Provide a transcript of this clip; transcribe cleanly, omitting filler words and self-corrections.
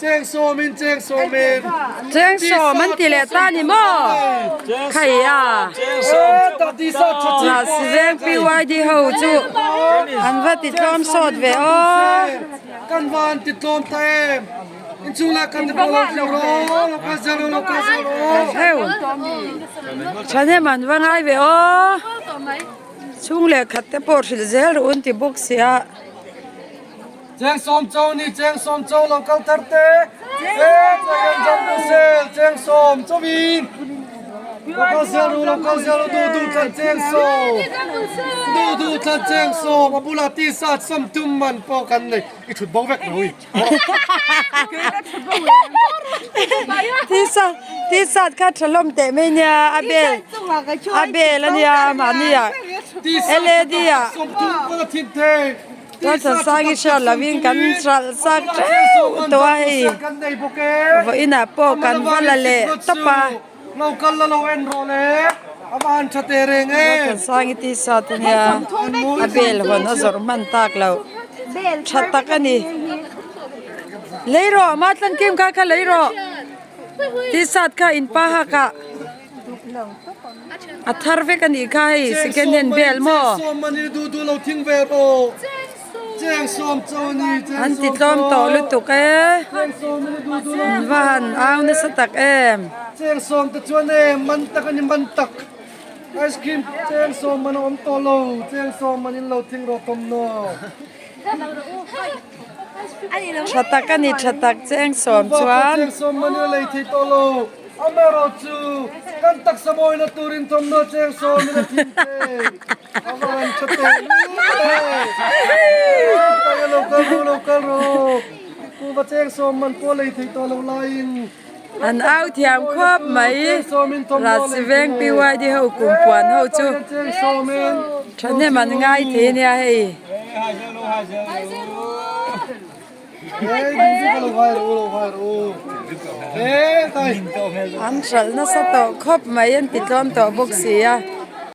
Cheng sawmin cheng sawmin. Cheng sawm an ti leh ta ni maw? Khai a. Lasi veng PYD ho chu an va ti tlawm sawt ve aw. Kan van ti tlawm ta em. Inchung lah kan ti pawh lo tling rawh. Lo kal zel rawh, lo kal zel rawh. Heu. Thahnem an va ngai ve aw. Chhung leh khat te pawh hrilh zel rawh un ti bawk sia. Cheng sawm cho ni cheng sawm cho lo kal thar te e cheng jam tu sel cheng sawm cho in lo kal zel ru lo kal zel ru du du tlan cheng sawm du du tlan cheng sawm a bula ti sat sam tum man pawh kan nei i thut bo vek lo i Ti sat ti sat kha tha hlawm teh mai nia a bel a bel ania mahni ah led ah sawm tum pawh a thin thei Chuan Sangi hriat lovin kan hralh sak teuh tawh a hei vawiinah pawh kan va la leh tawp a Sangi t-shirt ania a bel hawn a zawrh hman tak loh tha tak a ni lei rawh Matlan Kim kha kha lei rawh t-shirt kha in pa hak ah. A thar vek a nih kha hei second hand bel maw? An ti tlawm tawh lutuk e an va han au nasa tak em. Tha tak a ni tha tak cheng sawm chuan. Amaherawhchu, kan taksa mawina turin thawmhnaw cheng sawmin a thim thei. A va han tha teh lul e! Taia lo kal ru, lo kal ru. Kuhva cheng sawm man pawh lei thei tawh loh laiin. An au thiam khawp mai. Rasi veng PYD ho kumpuan ho chu thahnem an ngai thei ania hei. An hralh nasa tawh khawp mai an ti tlawm tawh bawk si a.